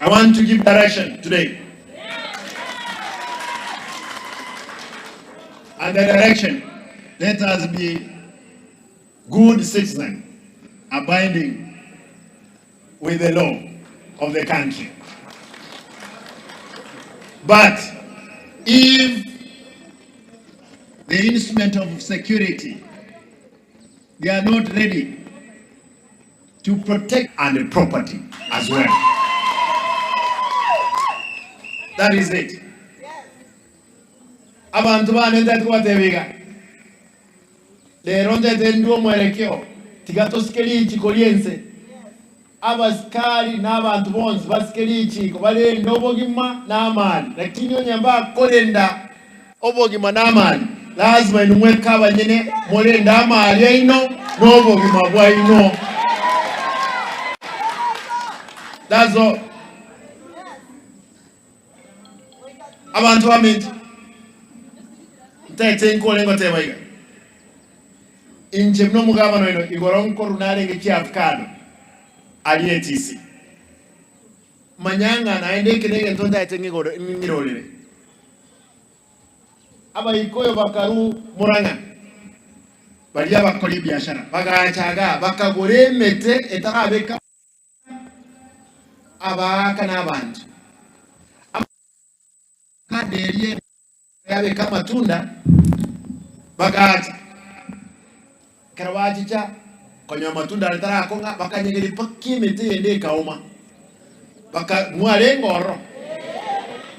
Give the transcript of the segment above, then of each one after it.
I want to give direction today. And the direction, let us be good citizen, abiding with the law of the country. But if the instrument of security, they are not ready to protect and property as well. That is it. Abanto bane ntari kobatebia iga, rero ntete ndue omwerekeo, tiga tosike richiko ri'ense. Abasikari na abanto bonsi basike richiko, barende obogima na amali. Lakini onye mbakorenda obogima na amali, lazima inwe mweke abanyene morende amali aino na obogima bwaino. That's all. Abanto baminto, ntete nkore ngoteba iga, inche buna omogabana oino igoro nkoru narenge chiavocado aria etisi. Manya ng'a naende eke negento ntaete ng'igoro ng'irorere. Abaikoyo bakarua Murang'a, baria abakori ebiashara bagacha igaa bakagora emete etarabeka abaaka na abanto. Amakanda eria yabeka amatunda bagacha. Ekero bachicha konya amatunda aria tarakong'a bakanyegeria mpaka emete eyende ekaoma. Baka mwarenge ororo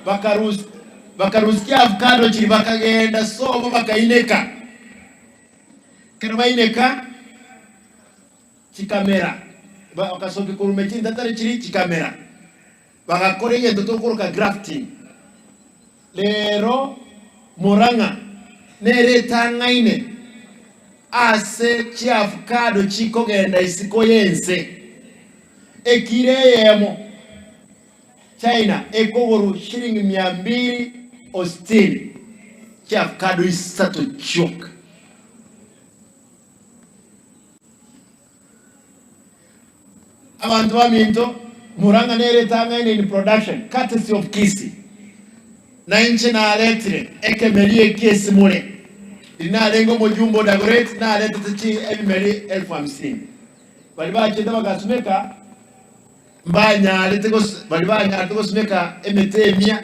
bakarusia bakarusia chiavocado chiria bakagenda sobo bakaineka. Ekero baineka chikamera, bagasokia korwa ime chintatare chiria chikamera, bagakora egento tokoroka grafting. Rero Murang'a nere etang'aine ase chiavocado chikogenda isiko y'ense. Ekiro eyemo China ekogorwa shilingi mia mbili o sitini, chiavocado isato chioka. Abanto baminto, Murang'a nere etang'aine in production, courtesy of Kisii. Na inche naretire ekemeri eki esimore, riria narenge omojumbe o Dagoretti naretete chi ebimeri elfu hamsini. Baria bachete bagasumeka mbanyarete gos baria banyarete gosumeka emete emia,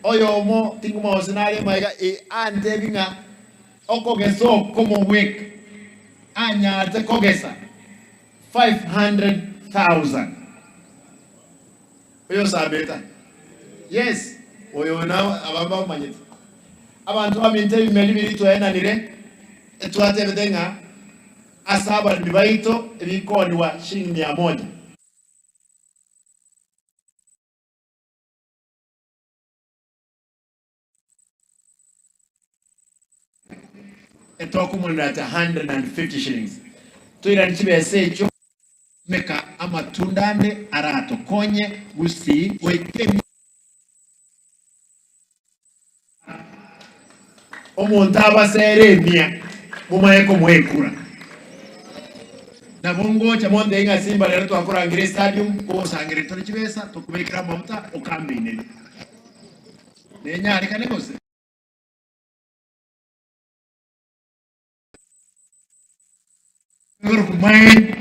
oyomo tingomanya gose nare magega eh antebi ng'a okogesa okomo gweka anyarete kogesa 500,000. Oyo osambete Yes, oyo na aba mbamanyete. Abanto baminto ebimeri biria twaenanire, etwatebete ng'a ase abaremi baito ebikooniwa shilingi mia moja. Etokomorera at 150 shillings. Toiranie chibesa echio meka amatunda ande aratokonye gusii goika emiaka omonto abasere emia momanye komoa ekura. Nabo ngocha montebie ng'a Simba rero twakorangire estadium kogosangereria tore chibesa tokobekere amafuta okambeinerie. Nenyarekane gose? Mind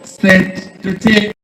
set to take.